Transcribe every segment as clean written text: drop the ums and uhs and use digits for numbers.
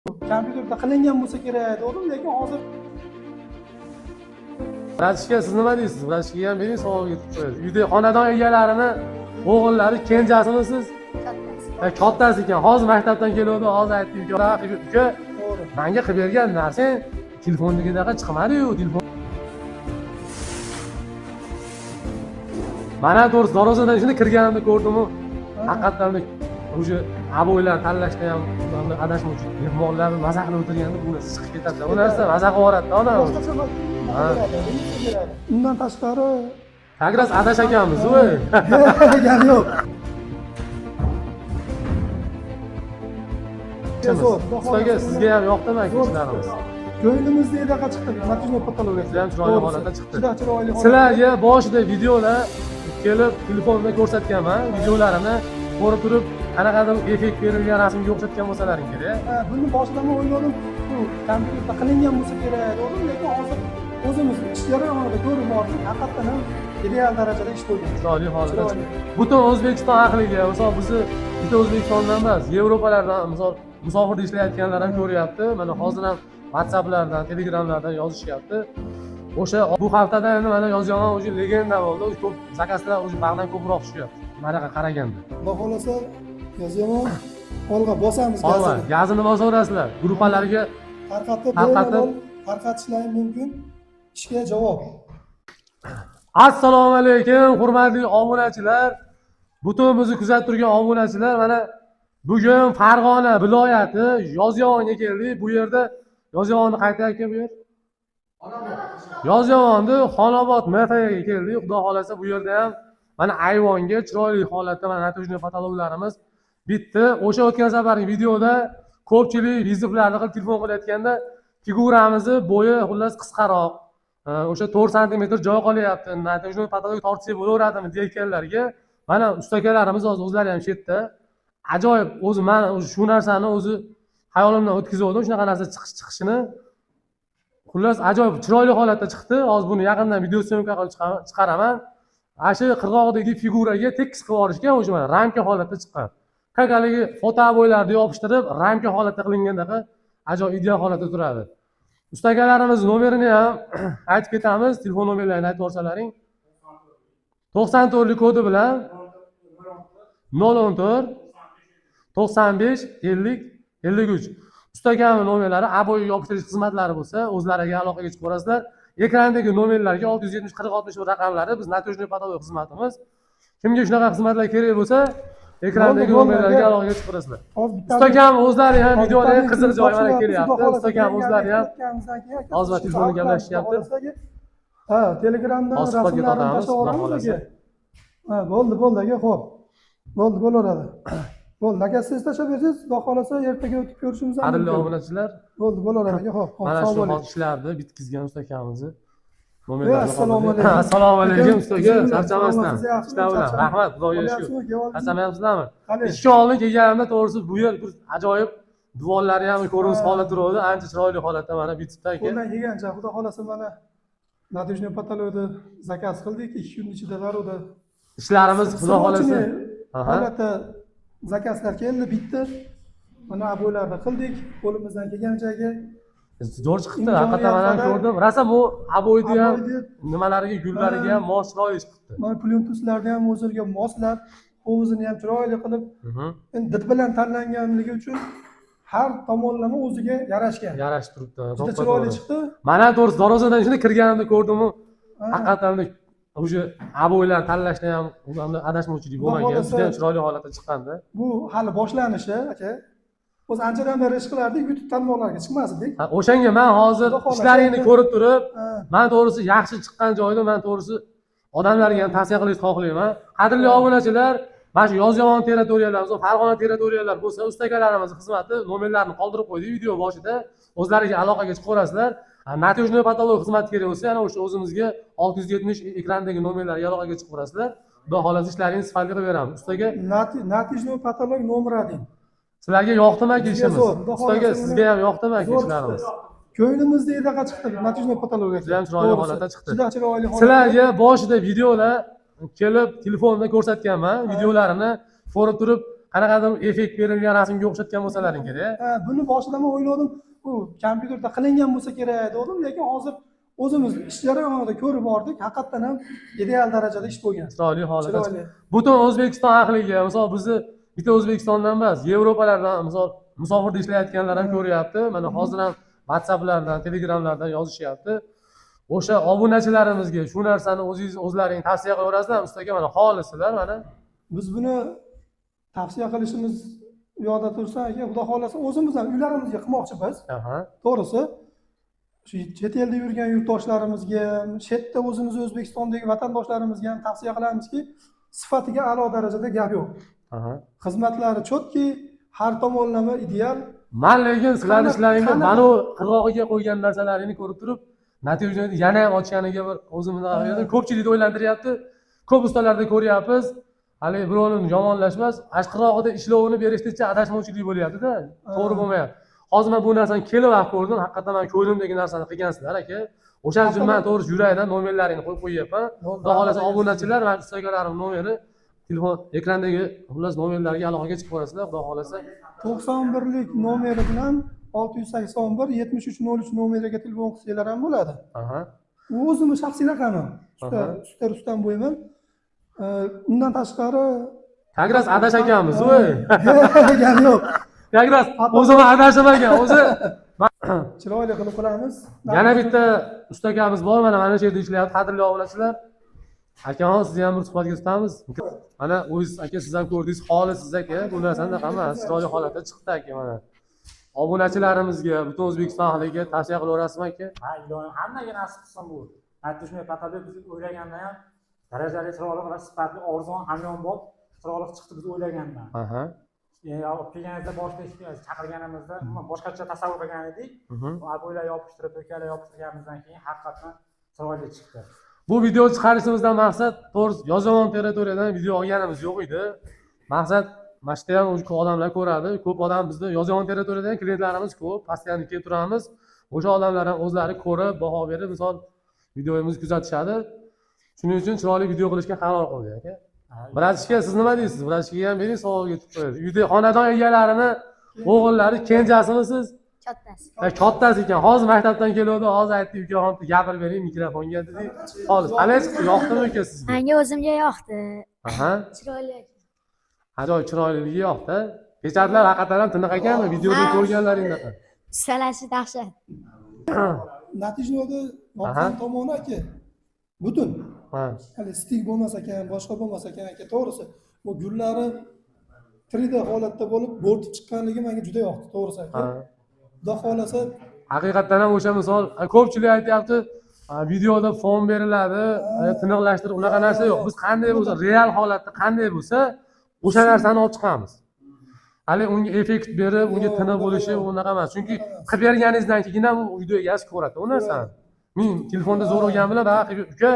Kompyuterda qilingan bo'lsa kerak degandim, lekin hozir Bratishka, siz nima deysiz? Bratishkaga ham bering, savol yetib qo'yadi. Uyda xonadon egalarini o'g'illari kenjasimi siz? Kattasi. Ha, kattasi ekan. Hozir maktabdan keluvdi, hozir aytdi, uka, uka, to'g'ri. Menga qilib bergan narsang telefondagidaqa chiqmadi-yu, telefon. Mana to'g'risi darvozadan shuni kirganimda ko'rdimu, haqiqatdan уже обоylar tanlashda ham adashmovchi. Mehmonlar maza qilib o'tirganda bu narsa chiqib ketadi. Bu narsa maza qilib yuboradi odam. Boshqacha beradi, beradi. Undan tashqari Как раз adash ekanmiz, voy. Gap yo'q. Zo'r. Ustaga sizga ham yoqdimi aka ishlarimiz? Ko'nglimizdagidaqa chiqdi. Натяжной потолок. Juda ham chiroyli holatda chiqdi. Juda chiroyli holatda. Sizlarga boshida videolar kelib telefonda ko'rsatganman, videolarini ko'rib turib qanaqadir effekt berilgan rasmga o'xshatgan bo'lsalaring kerak. Ha, buni boshida men o'yladim, bu kompyuterda qilingan bo'lsa kerak degandim, lekin hozir o'zimiz ish jarayonida ko'rib bordik, haqiqatdan ham ideal darajada ish bo'lgan. Chiroyli holatda Chiroyli. chiqdi. Butun O'zbekiston ahliga, misol bizni bitta O'zbekistondan emas, Yevropalardan misol musofirda ishlayotganlar ham ko'ryapti. Mana hozir ham WhatsApplardan, Telegramlardan yozishyapti. O'sha bu haftada endi mana yozyapman, уже legenda bo'ldi. Ko'p zakazlar уже bag'dan ko'proq tushyapti. Manaqa qaraganda. Xudo xohlasa yozaman, olg'a bosamiz Olma, gazini. gazini bosaverasizlar. Gruppalarga Tarqatib, Tarqatib. bemalol tarqatishlari mumkin. Ishga javob. Assalomu alaykum hurmatli obunachilar. Butun bizni kuzatib turgan obunachilar, mana bugun Farg'ona viloyati Yozyovonga keldik. Bu yerda Yozyovonni qayta aka bu yer? Yozyovonni Xonobod MFga keldik. Xudo xolasa bu yerda ham mana ayvonga chiroyli holatda mana натяжной potoloklarimiz bitdi. O'sha o'tgan safargi videoda ko'pchilik vizitlarni qilib telefon qilayotganda figuramizni bo'yi xullas qisqaroq, o'sha 4 santimetr joy qolyapti, натяжной potolok tortsak bo'laveradimi deyotganlarga mana ustakalarimiz hozir o'zlari ham shu yerda. Ajoyib, o'zi man o'zi shu narsani o'zi xayolimdan o'tkazgandim, shunaqa narsa chiqishini. Xullas ajoyib chiroyli holatda chiqdi. Hozir buni yaqindan video syomka qilib chiqaraman. Ana shu qirg'oqdagi figuraga tekis qilib yuborishgan, o'sha mana ramka holatda chiqqan. Как haligi foto oboylarni yopishtirib ramka holatda qilingandaqa ajoyib ideal holatda turadi. Ustakalarimiz nomerini ham aytib ketamiz, telefon nomerlarini aytib yuborsalaring. 94 kodi bilan 014 95 50 53. Ustakamni nomerlari, oboy yopishtirish xizmatlari bo'lsa, o'zlariga aloqaga chiqib ko'rasizlar. Ekrandagi nomerlarga 670 40 61 raqamlari biz натяжной потолок xizmatimiz. Kimga shunaqa xizmatlar kerak bo'lsa, ekrandagi Bo'ldi, bo'ldi, nomerlarga aka. aloqaga chiqib ko'rasizlar. Hozir bitta Ustakam o'zlari ham videoni eng qiziq joyi mana kelyapti. Ustakam o'zlari ham hozir hozir telefonda gaplashishyapti. Ha, Telegramdan Hozir suhbatga rasmlarini tortamiz, tashlab xudo yuboramiz xohlasa. aka. Ha, bo'ldi, bo'ldi aka, xo'p. Bo'ldi, bo'laveradi. Bo'ldi, aka, siz tashlab bersangiz, xudo xohlasa ertaga o'tib ko'rishimiz ham Qadrli mumkin. obunachilar, Bo'ldi, bo'laveradi aka, xo'p, xo'p, mana sog' shu bo'ling. hozir ishlarni bitkazgan ustakamimizni Ey, assalomu alaykum. Assalomu alaykum Aka, ustaga, tuzukmi? charchamasdan. Salomatsiz, yaxshimi? Ishlar bilan. Charchamang. Rahmat, Xudoga shukur. Bo'lyapsizmi? Kelib Charchamayapsizlarmi? Qani? Ikki kun oldin kelganimda to'g'risi bu yer bir ajoyib devorlari ham ko'rinmas holatda turuvdi. Ancha chiroyli holatda mana bitibdi aka. Qo'ldan kelgancha, xudo xohlasa mana натяжной потолокni zakaz qildik, 2 kun ichida darrovda Ishlarimiz xudo xohlasa. Срочный Aha. holatda zakazlar keldi, bitdi. Mana oboylarni qildik, qo'limizdan kelgancha aka. Zo'r chiqibdi, Imkoniyat haqiqatan man ham qadar- ko'rdim. Rosa bu oboyni ham Oboyni- nimalariga, gullariga ham mos chiroyli chiqibdi. Mana plyontuslarni ham o'ziga moslab, hovuzini ham chiroyli qilib, endi did bilan tanlanganligi uchun har tomonlama o'ziga yarashgan. Yarashib turibdi. Juda To'ppa chiroyli to'g'ri. chiqdi. Mana to'g'risi darvozadan shuni kirganimda ko'rdimu, Ha. haqiqatdan уже oboylar tanlashda ham adashmovchilik Xudo bo'lmagan, xohlasa- juda ham chiroyli holatda chiqqanda. Bu hali boshlanishi aka. O'zi anchadan beri ish qilardik, YouTube tarmoqlariga chiqmas edik. Ha, o'shanga man hozir Xudo xohlasa ishlaringni endi- ko'rib turib, Ha, man to'g'risi yaxshi chiqqan joyda man to'g'risi odamlarga ham tavsiya qilishni xohlayman. Qadrli obunachilar, mana shu Yozyovon territoriyalar, misol Farg'ona territoriyalar bo'lsa, ustakalarimiz xizmati nomerlarini qoldirib qo'ydik video boshida. O'zlariga aloqaga chiqaverasizlar. Натяжной потолок xizmati kerak bo'lsa, yana o'sha o'zimizga 670 ekrandagi nomerlarga aloqaga chiqaverasizlar. Xudo xohlasa ishlaringizni sifatli qilib beramiz. Ustaga Натяжной потолок номер 1. sizlarga yoqdimi aka Bizga ishimiz? zo'r, xudo Ustaga xohlasa sizga ham yoqdimi aka Zo'r ishlarimiz? chiqdi. Ko'nglimizdagidaqa chiqdi натяжной потолок aka. Juda ham chiroyli To'g'risi. holatda chiqdi. Juda chiroyli holatda. Sizlarga boshida videolar kelib telefonda ko'rsatganman, videolarini ko'rib turib Qanaqadir effekt berilgan rasmga o'xshatgan bo'lsalaring kerak. Ha, buni boshida men o'yladim, bu kompyuterda qilingan bo'lsa kerak dedim, lekin hozir o'zimiz ish jarayonida ko'rib bordik, haqiqatdan ham ideal darajada ish bo'lgan. Chiroyli holatda. Chiroyli. Butun O'zbekiston ahliga, misol bizni bitta O'zbekistondan emas, Yevropalardan misol musofirda ishlayotganlar ham ko'ryapti. Mana hozir ham WhatsApplardan, Telegramlardan yozishyapti. O'sha obunachilarimizga shu narsani o'zingiz o'zlaring tavsiya qilaverasizlar, ustaga mana xolisizlar mana. Biz buni tavsiya qilishimiz u yoqda tursa, aka, xudo xohlasa o'zimiz ham uylarimizga qilmoqchi biz. To'g'risi, shu chet elda yurgan yurtdoshlarimizga ham, shu yerda o'zimiz O'zbekistondagi vatandoshlarimizga ham tavsiya qilamizki, sifatiga a'lo darajada gap yo'q. Xizmatlari чёткий, har tomonlama ideal. Man lekin sizlarni ishlaringni mana u qirg'og'iga qo'ygan narsalaringni ko'rib turib, natijani yana ham ochganiga bir o'zimni ko'pchilikni o'ylantiryapti. Ko'p ustalarda ko'ryapmiz. Haligi birovni yomonlash emas, ana shu qirg'og'ida ishlovini berishdicha adashmovchilik bo'lyapti-da. To'g'ri bo'lmayapti. Hozir men bu narsani kelib ham ko'rdim. Haqiqatan men ko'nglimdagi narsani qilgansizlar aka. O'shaning uchun men to'g'risi yurakdan nomerlaringni qo'yib qo'yyapman. Xudo xohlasa obunachilar, mana ustakalarim nomeri telefon ekrandagi xullas nomerlarga aloqaga chiqib qo'yasizlar, xudo xohlasa. 91lik nomeri bilan 681 73 03 nomeriga telefon qilsanglar ham bo'ladi. U o'zimni shaxsiy raqamim. Usta, usta Rustam bo'yman. Undan tashqari Как раз adash ekanmiz, voy. Gap yo'q. Как раз o'zim adashim ekan, o'zi. Chiroyli qilib qilamiz. Yana bitta usta akamiz bor, mana shu yerda ishlayapti, qadrli obunachilar. Akaxon, sizni ham bir suhbatga tutamiz. Mana o'zingiz aka, siz ham ko'rdingiz, holi siz aka, bu narsani emas, chiroyli holatda chiqdi aka mana. Obunachilarimizga, butun O'zbekiston ahliga tavsiya qilaverasizmi aka? Ha, iloyim hammaga nasib qilsin bu. Натяжной потолок biz o'ylagandan ham darajali, chiroyli va sifatli, arzon, hamyonbop, chiroyli chiqdi biz o'ylagandan. Olib kelganimizda, boshida chaqirganimizda umuman boshqacha tasavvur qilgan edik. Обой lar yopishtirib, to'kalar yopishtirganimizdan keyin haqiqatdan chiroyli chiqdi. Bu video chiqarishimizdan maqsad, to'g'risi, Yozyovon territoriyadan video olganimiz yo'q edi. Maqsad mana shu yerda ham ko'p odamlar ko'radi. Ko'p odam bizni Yozyovon territoriyadan klientlarimiz ko'p, постоянно kelib turamiz. O'sha odamlar ham o'zlari ko'rib, baho berib, misol videomizni kuzatishadi. Shuning uchun chiroyli video qilishga qaror qildik aka. Братишка, siz nima deysiz? Братишка ga ham bering, savolga yetib qo'yadi. Uyda xonadon egalarini o'g'illari, kenjasimisiz? Kattasi. Ha, kattasi ekan. Hozir maktabdan keluvdi, hozir aytdi, ukaxon gapirib bering mikrofonga dedik. Xolis, qalay chiqdi? Yoqdimi uka sizga? Menga o'zimga yoqdi. Chiroyli. Ajoyib chiroyliligi yoqdi. Печать lar haqiqatan ham tiniq ekanmi? Videoda Ha. ko'rganlaringdaqa. Ustalashi dahshat. Natijada yoqqan tomoni aka, butun. Hali стык bo'lmas ekan, boshqa bo'lmas ekan aka, to'g'risi. Bu gullari 3D holatda bo'lib, bo'rtib chiqqanligi menga juda yoqdi, to'g'risi aka. Xudo xohlasa Haqiqatdan ham o'sha misol ko'pchilik aytyapti, videoda fon beriladi, tiniqlashtirib, unaqa narsa yo'q. Biz qanday bo'lsa, real holatda qanday bo'lsa, o'sha narsani olib chiqamiz. Hali unga effekt berib, unga Yo'q, tiniq unaqa bo'lishi yo'q. unaqa emas. Chunki Unaqa emas. qilib berganingizdan keyin ham u video egasi ko'radi u narsani. Men telefonda zo'r bo'lgan bilan baqa qilib, uka,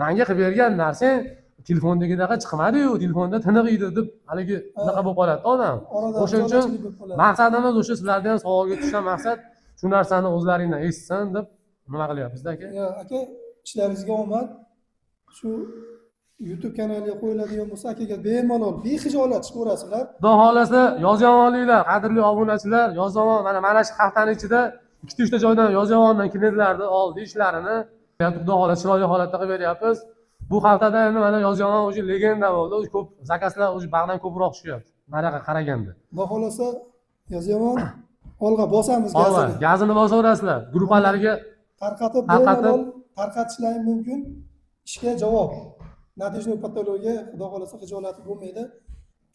manga qilib bergan narsang telefondagidaqa chiqmadi-yu, telefonda tiniq edi deb haligi unaqa bo'lib qoladi odam. Orada O'shaning uchun jo'nachilik bo'lib qoladi. maqsadimiz o'sha sizlardan ham savolga tushgan maqsad shu narsani o'zlaringdan eshitsin deb nima qilyapmiz aka. Ya, aka, ishlaringizga omad. Shu YouTube kanaliga qo'yiladigan bo'lsa, akaga bemalol, bexijolat chiqaverasizlar. Xudo xohlasa, yozyovonliklar, qadrli obunachilar, Yozyovon mana shu haftani ichida ikkita uchta joydan Yozyovondan klientlarni oldi ishlarini. Xudo xohlasa chiroyli holatda qilib beryapmiz. Bu haftada endi mana Yozyovon уже легенда bo'ldi. Уже ko'p заказ lar уже bag'dan ko'proq tushyapti. Nariyoqqa qaraganda. Xudo xohlasa, Yozyovon olg'a bosamiz Olg'a, gazini. Gazini bosaverasizlar. Gruppalarga Tarqatib, Tarqatib. bemalol tarqatishlari mumkin. Ishga javob. Натяжной потолок ga xudo xohlasa xijolatli bo'lmaydi.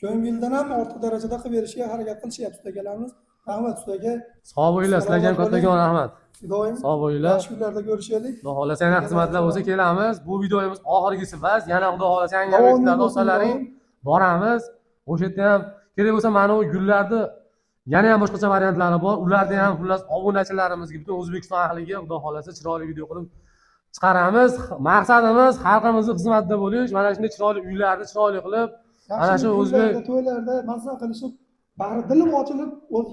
Ko'ngildan ham ortiq darajada qilib berishga harakat qilishyapti ustalarimiz. Rahmat ustaga. Sog' bo'linglar, sizlarga ham kattakon rahmat. Doim Sog' bo'linglar. yaxshi kunlarda ko'rishaylik. Xudo xohlasa yana xizmatlar bo'lsa kelamiz. Bu videomiz oxirgisi emas. Yana xudo xohlasa yangi Davomli obyektlarni bo'lsin, olsalaring doim. boramiz. O'sha yerda ham kerak bo'lsa mana u gullarni yana ham boshqacha variantlari bor. Ularni ham xullas obunachilarimizga, butun O'zbekiston ahliga xudo xohlasa chiroyli video qilib chiqaramiz. Maqsadimiz xalqimizni xizmatida bo'lish, mana shunday chiroyli uylarni chiroyli qilib, mana shu Yaxshi o'zbek kunlarda, to'ylarda maza qilishib, bag'ri dilim ochilib, o'z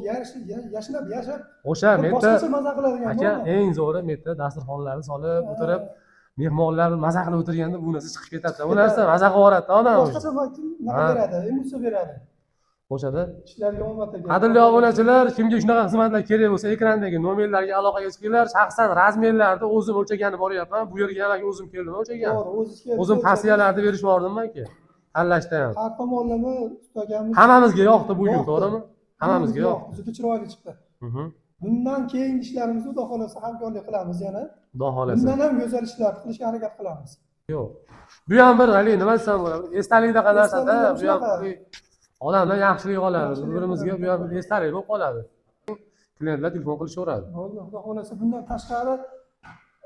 yashnab yashab, o'sha bir menda boshqacha maza qiladigan aka bo'ldi. eng zo'ri menda dasturxonlarni solib o'tirib, mehmonlar maza qilib o'tirganda bu narsa chiqib ketadi. Bu narsa maza qilib yuboradi odam. Boshqacha nima beradi, emotsiya beradi. O'shada Ishlarga omad aka. Qadrli obunachilar, kimga shunaqa xizmatlar kerak bo'lsa, ekrandagi nomerlarga aloqaga chiqinglar. Shaxsan размер larni o'zim o'lchagani boryapman. Bu yerga ham o'zim keldim o'lchagan. To'g'ri, o'zingiz kelib O'zim tavsiyalarni berishib bordim aka. Tanlashda ham. Har tomonlama usta akamiz Hammamizga yoqdi bugun, Yoqdi. to'g'rimi? Hammamizga yoqdi. Juda chiroyli chiqdi. Bundan keyingi ishlarimizda Xudo xohlasa hamkorlik qilamiz yana. Xudo xohlasa. Bundan ham go'zal ishlar qilishga harakat qilamiz. Yo'q. Bu ham bir haligi nima desam bo'ladi? Esdalikdaqa narsada, Esdalik bu ham shunaqa. bir odamdan yaxshilik oladi. Yaxshilik Bir-birimizga bu ham oladi. esdalik bo'lib qoladi. Klientlar telefon qilishaveradi. Bo'ldi, Xudo xohlasa bundan tashqari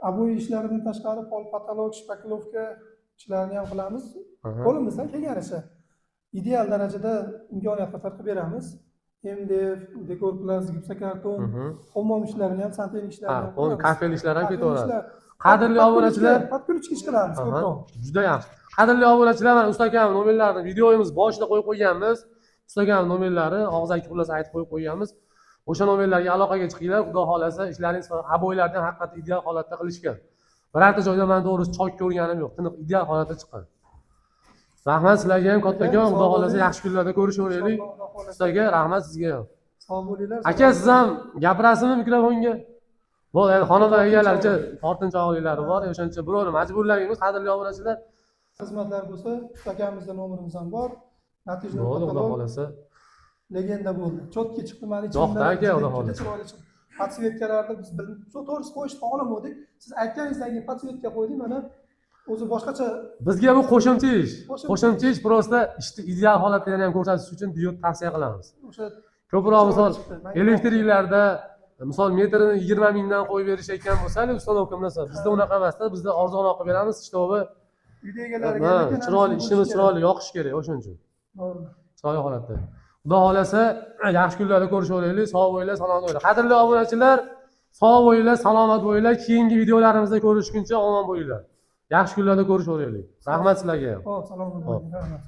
обои ishlaridan tashqari пол, потолок, шпаклёвка ishlarini ham qilamiz. Qo'limizdan kelganicha ideal darajada imkoniyat qadar qilib beramiz. MDF, dekor plast, gipsokarton, hammom ishlarini ham, santexnik ishlarini ham qilamiz. Kafel ishlar ham Kafel ketaveradi. ishlar. Qadrli obunachilar, Под ключ ish qilamiz ko'proq. Juda yaxshi. Qadrli obunachilar, mana usta akam nomerlarini videomiz boshida qo'yib qo'yganmiz. Usta akam nomerlari og'zaki xullas aytib qo'yib qo'yganmiz. O'sha nomerlarga aloqaga chiqinglar, Xudo xohlasa ishlaringiz обои larni ham haqiqatda ideal holatda qilishgan. Birorta joyda man to'g'risi chok ko'rganim yo'q. Tiniq ideal holatda chiqqan. Rahmat sizlarga ham kattakon, Xudo xohlasa yaxshi kunlarda ko'rishaveraylik. Inshaalloh, Xudo xohlasa. Ustaga rahmat sizga ham. Sog' bo'linglar. Aka, siz ham gapirasizmi mikrofonga? Bo'ldi, endi xonadon egalaricha tortinchoqliklari bor, o'shancha birovni majburlamaymiz, qadrli obunachilar. Xizmatlar bo'lsa, usta akamizni nomerimiz ham bor. Natijani Bo'ldi, Xudo xohlasa. Легенда bo'ldi. Чётко chiqdi mani Yoqdi ichimdan. aka, Xudo Juda xohlasa. chiroyli chiqdi. Подсветка larni biz to'g'risi qo'yishni xohlamadik. Siz aytganingizdan keyin подсветка qo'ydik, mana o'zi boshqacha. Bizga bu qo'shimcha ish. Qo'shimcha. Qo'shimcha ish, просто ishni ideal holatda yana ham ko'rsatish uchun diod tavsiya qilamiz. O'sha Ko'proq misol chiqdi. Menga elektriklarda misol metrini 20 mingdan qo'yib berishayotgan bo'lsa, haligi установка narsa. Bizda unaqa emasda, bizda arzonroq qilib beramiz, чтобы Uyda egalariga lekin chiroyli ham ishimiz bo'lishi chiroyli yoqishi kerak, o'shaning uchun. kerak. To'g'ri. Chiroyli holatda. Xudo xohlasa yaxshi kunlarda ko'rishaveraylik, sog' bo'linglar, salomat bo'linglar. Qadrli obunachilar, sog' bo'linglar, salomat bo'linglar. Keyingi videolarimizda ko'rishguncha omon bo'linglar. Yaxshi kunlarda ko'rishaveraylik. Rahmat sizlarga ham. Xo'p, salomat Xo'p. bo'ling. Rahmat.